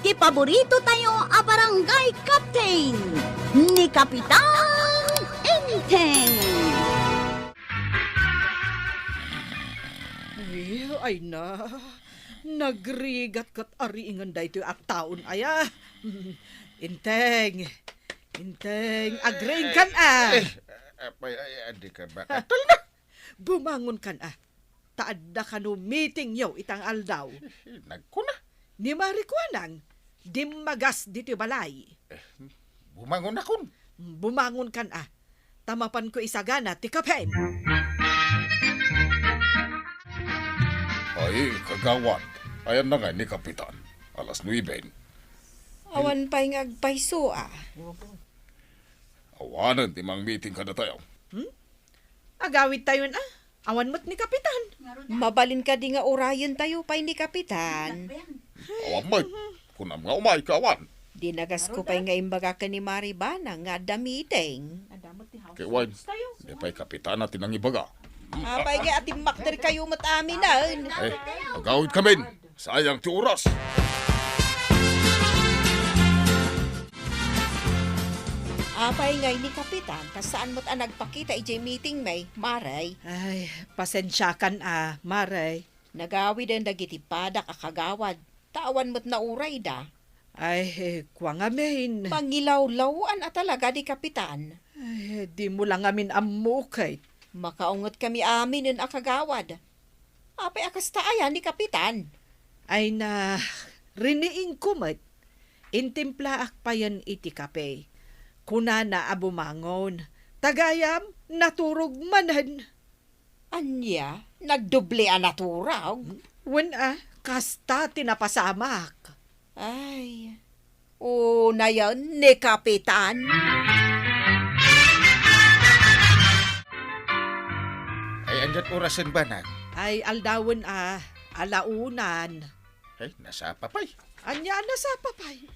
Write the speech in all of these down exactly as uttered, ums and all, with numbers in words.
ti paborito tayo a barangay captain, ni Kapitan Enteng. Eh, ay na. Nagrigat ket ariingen daytoy a taon aya. Enteng, Enteng, agriingkan a. Eh, apay, ay, adi ka ba? Katal na. Bumangonkan a. Ta adda kano meetingyo ita nga aldaw. Nagkuna. Ni Mari Kuanang, dimmagas ditoy balay. Eh, bumangon akon. Bumangonkan a. Ta mapanko isagana ti kapen. Ay, kagawad. Ayanna ngay ni Kapitan. Alas nuebe. Awan pay nga agpayso a. Awanen ti mangmeeting kadatayo. Hmm? Agawidtayon a. Awan met ni Kapitan. Mabalin kadi nga urayentayo pay ni Kapitan? Awan met. Kunam nga umayka awan. Dinagasko pay nga imbaga ken ni Mari Banang nga adda meeting. Ket wen, di pay Kapitana ti nangibaga. Apay nga atimmakder kayo met aminen. Eh, agawidkamin. Sayang ti oras. Apay ngay ni Kapitan, ta saan met a nagpakita idiay meeting mi, Mari? Ay, pasensiakan a, Mari. Nagawiden dagiti padak a kagawad, ta awan met naurayda. Ay, kua ngamin. Mangilawlaw-an a talaga ni Kapitan. Ay, dimo la ngamin ammo, ket. Makaungetkami aminen a kagawad. Apay a kasta aya ni Kapitan? Ay na, riniingko met. Intimplaak payen iti kape. Kunana a bumangon. Ta gayam, naturog manen. Ania? Nagdoble a naturog? Wen a, kasta ti napasamak. Ay, unayen ni Kapitan. Ay, aniat orasen, Banang? Ay, aldawen a, alaunan. Ay, nasapa pay. Ania a nasapa pay?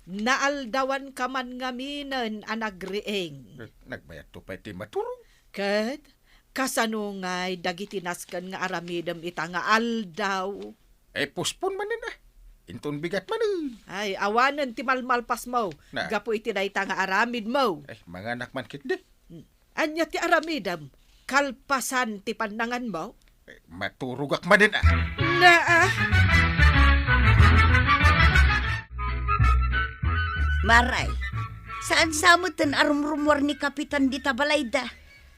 Naaldawanka man ngaminen a nagriing. Eh, nagbayadto pay ti maturog. Ket, kasano ngay dagiti nasken nga aramidem ita nga aldaw? Eh, postpone manen a. Inton bigat manen. Ay, awanen ti malmalpasmo. Na. Gapu iti dayta nga aramidmo. Eh, manganak man ketdi. Hmm. Ania ti aramidem? Kalpasan ti pannanganmo? Eh, maturogak manen a. Naa. Maray, saan sa met a rumrumuar ni Kapitan dita balayda?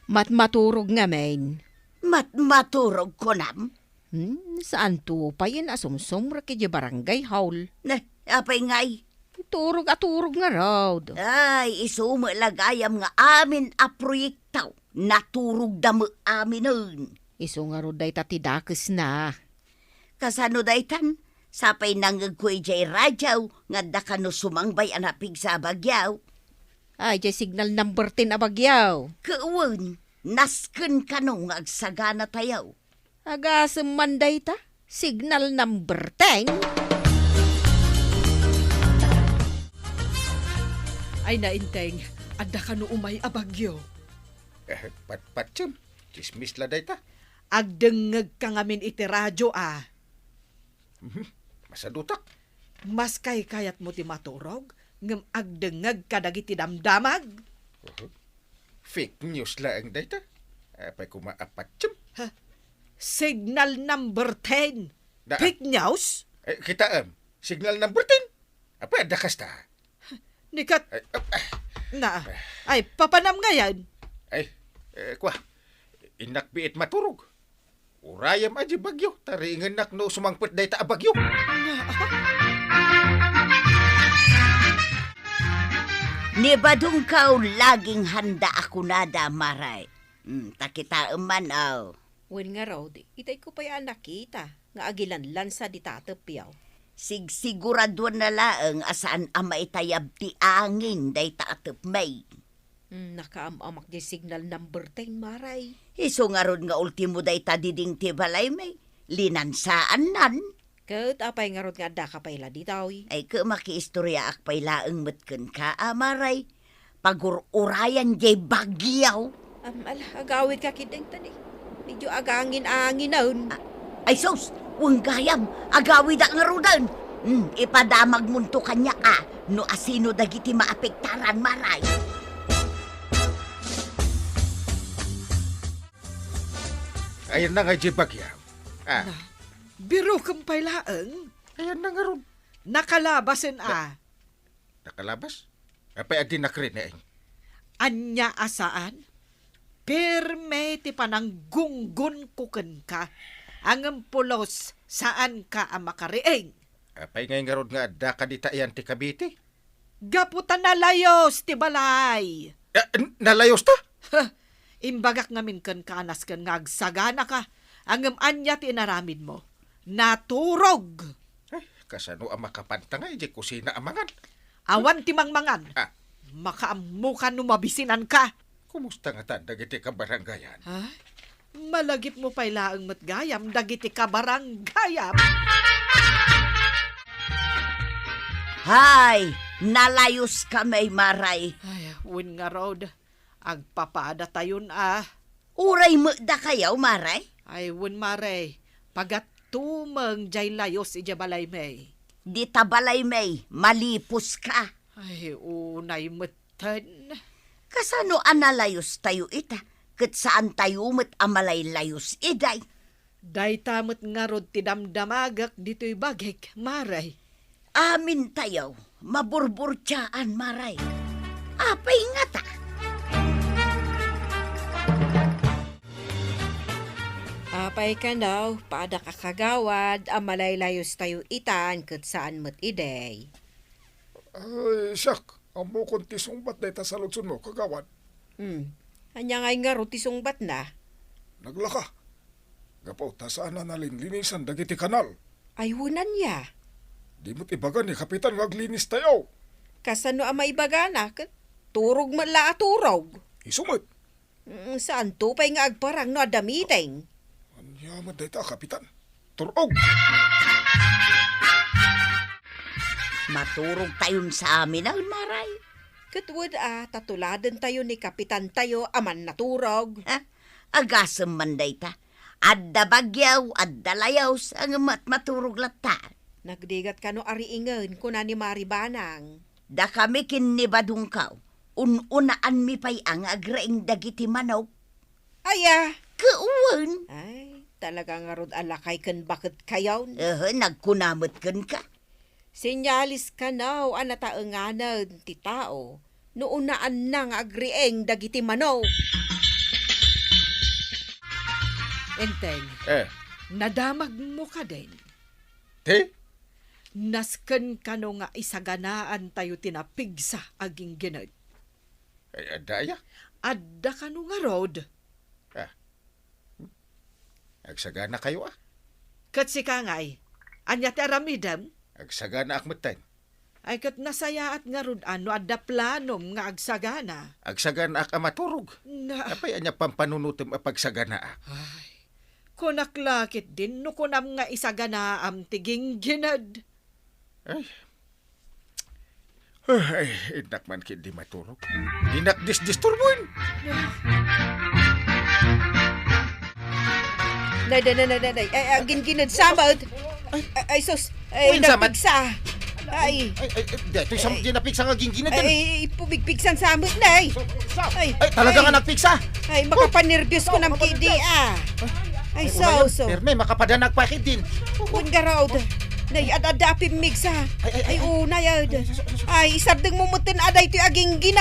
Matmaturog ngamin. Matmaturog, kunam? Hmm, saanto payen a sumsumrek idiay barangay hall. Ne, apay ngay? Turog a turog ngarud. Ay, isu met la gayam nga amin a proyekto, naturogda met aminen. Isu ngarud dayta ti dakesna. Kasano daytan? Sapay nangngegko idiay radio nga adda kano sumangbay a napigsa a bagyo. Ay, idiay signal number ten a bagyo. Ket wen, nasken kano nga agsaganatayo. Agasem man dayta, signal number ten. Ay, nainteng, adda kano umay a bagyo. Eh, patpatiem, tsismis la dayta. Agdengngegka ngamin iti radio a. Mhm, masadutak. Maskaykayatmo ti maturog, ngem agdengngegka dagiti damdamag. Mhm. Fake news laeng dayta. Apay koma a patiem? Ha? Signal number ten. Da- Fake news? Eh, kitaem. Signal number ten. Apay, adda kasta? Ni Kat- Ay, ah, ah. Na. Ay, papanam ngayan? Ay, eh, kua. Innak biit maturog. Urayem a di bagyo, ta riingennak no sumangpet dayta a bagyo. Ni Badongkaw laging handa a kunada, Maray. Hmm, ta kitaem man, aw. Wen ngarud, itay ko pay a nakita nga agilanlansa di tatepyo. Sigsiguraduanna laeng a saan a maitayab ti angin dayta a tepmi. Hmm, nakaam-amak diay signal number ten, Maray. Isu ngarud nga ultimo dayta diding ti balaymi. Linansaannan. Ket apay ngarud nga addaka pay la ditoy? Ay, ket makiistoriaak pay laeng met kenka, a, Maray. Pagur-urayan diay bagyo. Am, ala, agawidka ketdin, tadi. Medyo agangin-anginen. A-, ay sus, wen gayam, agawidak ngaruden. Hmm, ipadamagmonto kaniak a no asino dagiti maapektaran, Maray. Ayanna nga idiay bagyo. Ah. Na, birokem pay laeng. Ayanna ngarud. Nakalabasen a. Nakalabas? Apay a di nakriing? Ania a saan? Pirme ti pananggunggonko kenka. Ngem pulos, saanka a makariing. Apay ngay ngarud nga addaka dita iyan ti Cavite? Gapu ta nalayos ti balay. Eh, n-, nalayos ta? Huh, imbagak ngamin kenka a nasken nga agsaganaka. Ngem ania ti inaramidmo? Naturog! Ay, kasano a makapanta nga idiay kusina a mangan? Awan ti mangmangan. Ah. Makaammoka no mabisinanka. Kumusta ngatan dagiti kabarangayan? Ha? Malagipmo pay laeng met gayam dagiti kabarangayan. Hay, nalayos kami, Maray. Ay, wen ngarud, agpapadatayon a. Uray met dakayo, Maray? Ay, wen, Maray, pagattumeng diay layos idiay balaymi. Dita balaymi, maliposka. Ay, unay metten. Kasano a nalayos tayo ita, ket saan tayo met a malaylayos idiay? Dayta met ngarud ti damdamagek ditoy bagik, Maray. Amin tayo, maburburtiaan, Maray. Apay ngata? Apay kano, padak a kagawad, a malaylayos tayo itan ket saan met idi. Ay, siak, ammokon ti sungbat dayta saludsodmo, kagawad. Hmm. Ania ngay ngarud ti sungbatna? Naglaka. Gapu ta saan a nalinlinisan dagiti kanal. Ay, wen ania? Di met ibaga ni Kapitan nga aglinis tayo. Kasano a maibagana? Ket turog met la a turog. Isu met. Mm, saanto pay nga agparang no adda meeting? Ania met dayta a Kapitan? Turog! Maturog tayon sa amin, Maray. Ket wen a, ta tuladen tayo ni Kapitan tayo a mannaturog. Ha? Agasem man dayta. Adda bagyo, adda layos, ngem mat-, maturog latta. Nagdigat kano a riingen, kuna ni Mari Banang. Dakami ken ni Badongko, un-unaanmi pay a nga agriing dagiti manok. Aya? Kawan. Ay, talaga ngarud a lakay ken baket kayon. Ehe, nagkuna met kenka. Senyales kano a nataenganen ti tao no unaanna nga agriing dagiti manok. Enteng, Eh. Nadamagmo kadin? Ti? Nasken kano nga isaganaan tayo ti napigsa a ginggined? Ay, adda aya? Adda kano ngarud? Ah. Agsagana kayo, ah. Ket sika ngay, ania ti aramidem? Agsaganaak metten. Ay, ket nasayaat ngarud a no adda planom nga agsagana. Agsaganaak a maturog. Na- Apay ania pampanunotem a pagsaganaak? Ay, kunak la ketdin no kunam nga isaganaam ti ginggined. Ay. Ay, innak man ketdi maturog. Dinak disdisturbuen. Nay, nay, nay, nay, nay, nay. Ay, ay, ginggined sa met. Ay. Ay, ay, sus. Ay, Uy, sa met. Napigsa. Ay. Ay, ay, ay, detoy sa met, di napigsa nga ginggined. Ay, ay, pumigpigsan sa met, nay. Ay, talaga ay. Nga nagpigsa. Ay, makapanerbios ko nam ketdi, ah. Ay, Ay, so, unayon, so. Pirme, makapadanag pa ketdin. Wen ngarud. Nay, ad-adda a pimmigsa. Ay, ay, ay, Ay, ay. Unay, ad. Ay, sus, sus, sus. Ay, isardengmo metten a daytoy a ginggined.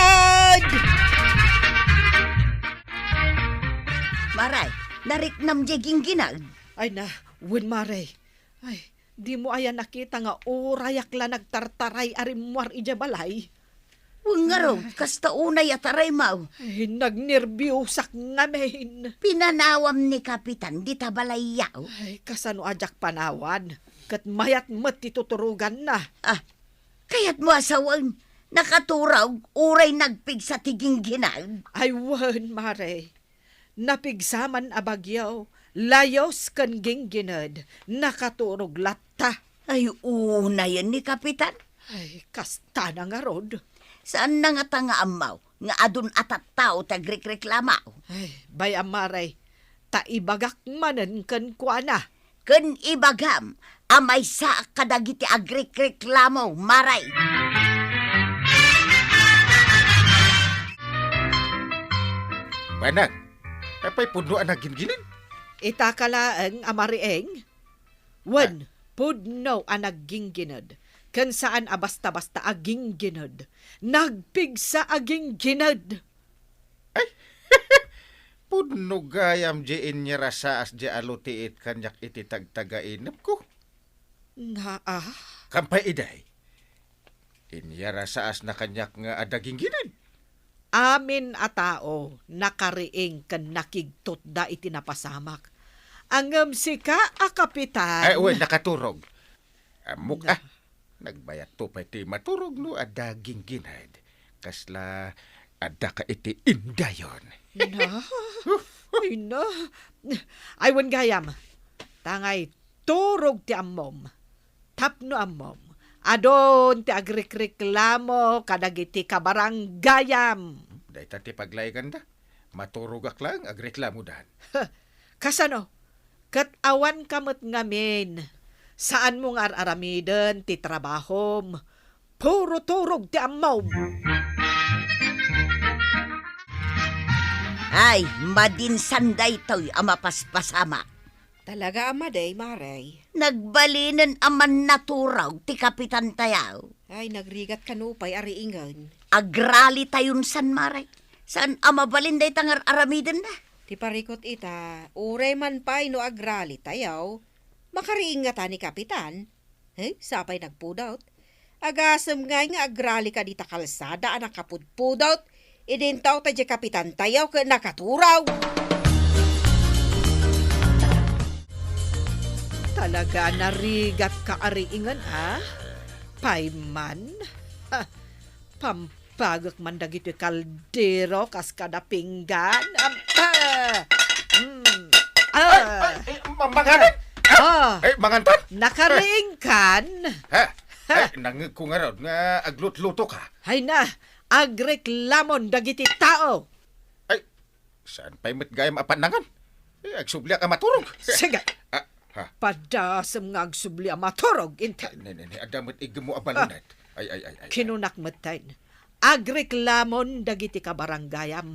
Maray, nariknam diay ginggined. Ay na, wen, Maray. Ay, dimo aya nakita nga urayak la nagtartaray a rimmuar idiay balay? Wen ngarud, kasta unay a taraymo. Ay, nagnerbiosak ngamin. Pinanawam ni Kapitan dita balayyo? Ay, kasano a diak panawan? Ket mayat met ti tuturoganna. Ah, kayatmo a sawen, nakaturog uray nagpigsa ti ginggined? Ay, wen, Maray. Napigsa man a bagyo, layos ken ginggined, nakaturog latta. Ay, unayen ni Kapitan. Ay, kastana ngarud. Saanna ngata nga ammo nga adun a tattao ti agrikreklamo? Ay, bay-am, Maray, ta ibagak manen kenkuana. Ken ibagam a maysaak kadagiti agrikreklamo, Mare. Manang, apay pudno a naginggined? Ita ka laeng a Mare Eng. Wen, ah, pudno a naginggined, ken saan a basta-basta a ginggined. Nagpigsa a ginggined. Ay, pudno gayam di inyarasaas di alutiit kaniak iti tagtagainepko. Nga, ah? Kampay iday, inyarasaasna kaniak nga adda ginggined. Amin a tao nakariing ken nakigtutda iti napasamak. Ngem sika a kapitan. Ay, wen, nakaturog. Ammok, ah. Nagbayatto pay ti maturog no adda ginggined. Kasla adda ka iti indayon. Na? Ay, na. Ay, wen gayam. Tangay turog ti ammom. Tapno ammom, adun ti agrikreklamo kadagiti kabaranggayam. Dayta ti paglainganda. Maturogak laeng, agreklamodan. Kasano? Ket awanka met ngamin. Saanmo nga ar-aramiden ti trabahom. Puro turog ti ammom. Ay, madinsan daytoy a mapaspasamak. Talaga a madi, Mare. Nagbalinen a mannaturog ti kapitan tayo. Ay, nagrigat kano pay a riingen. Agrali tayon san, Mare. Saan a mabalin dayta nga ar-aramidenna? Ti parikut ita, uray man pay no agrali tayo, makariing ngata ni kapitan. He, sapay nagpudot. Agasem ngay nga agralika dita kalsada a nakapudpudot, idintaw ta diay kapitan tayo ket nakaturog. Talaga a narigat ka a riingen, a? Payman? Ha, pam- Pagek man dagiti kaldero kas kada pinggan. Am, ah! Mm. Ah! Ay, ay, ay, ma-, manganan? Ah! Ay, mangantan? Nakariingkan? Ha? Ha? Ay, nangngegko ngarud nga aglutluto ka. Hay na, agreklamon dagiti tao. Ay, saan pay met gayam a pannangan? Eh, agsubliak a maturog. Sige. Ah, ha? Padasem nga agsubli a maturog, Inten. Ne, ne, ne, adda met iggem mo a balunat. Ay, ay, ay, ay, ay. Kinunak metten, agreklamon dagiti kabaranggayam.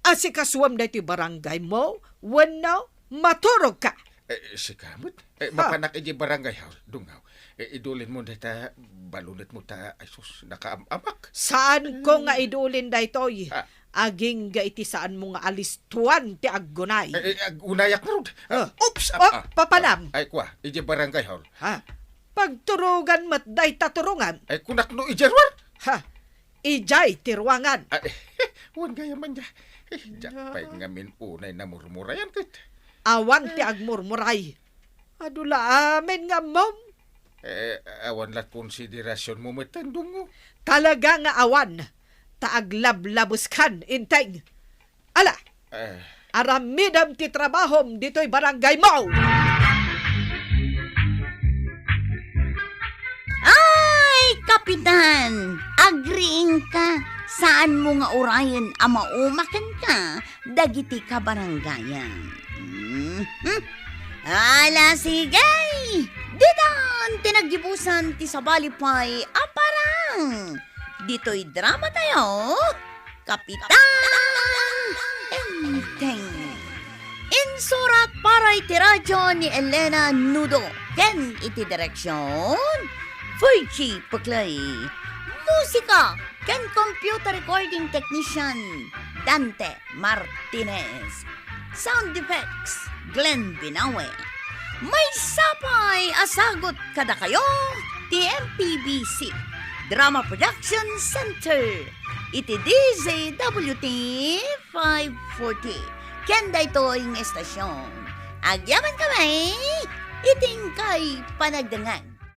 Asikasuem daytoy baranggaymo wenno maturogka. Eh, sika met? Eh, ha? Mapanak idiay barangay hall, dungaw. Eh, idulinmo dayta balunetmo ta, ay sus, nakaam-amak. Saanko nga idulin daytoy. Ha? Agingga iti saanmo nga alistuan ti aggunay. Eh, eh, agunayak ngarud. Ah. Oops! Ah, ah, papanam. Ah, ay, kua, idiay barangay hall. Ha? Pagturogan met dayta turongam. Ay, kunak no idiay ruar? Ha? Idiay ti ruangan. Ay, wen gayam man dia. Eh, diak pay ngamin unay namurmurayan ket. Awan ti agmurmuray. Adu la amin nga ammom. Eh, awan lat konsiderasionmo metten, dungo. Talaga nga awan. Ta aglablabeskan, Inteng. Ala, eh, aramidem ti trabahom ditoy barangaymo! Ay, Kapitan! Agriingka! Saanmo nga urayen a maumakenka dagiti kabarangayam. Mhm. Ala, sige! Ditan ti naggibusan ti sabali pay a parang ditoy drama tayo, Kapitan Enteng. Insurat para iti radyo ni Elena Nudo ken iti direksyon, Fergie Puclay. Musika ken computer recording technician, Dante Martinez. Sound effects, Glenn Binawe. Maysa pay a sagut kadakayo ti M P B C Drama Production Center iti D Z W T five forty. Ken daytoy nga estasyon, agyamankami iti inkay panagdengngeg.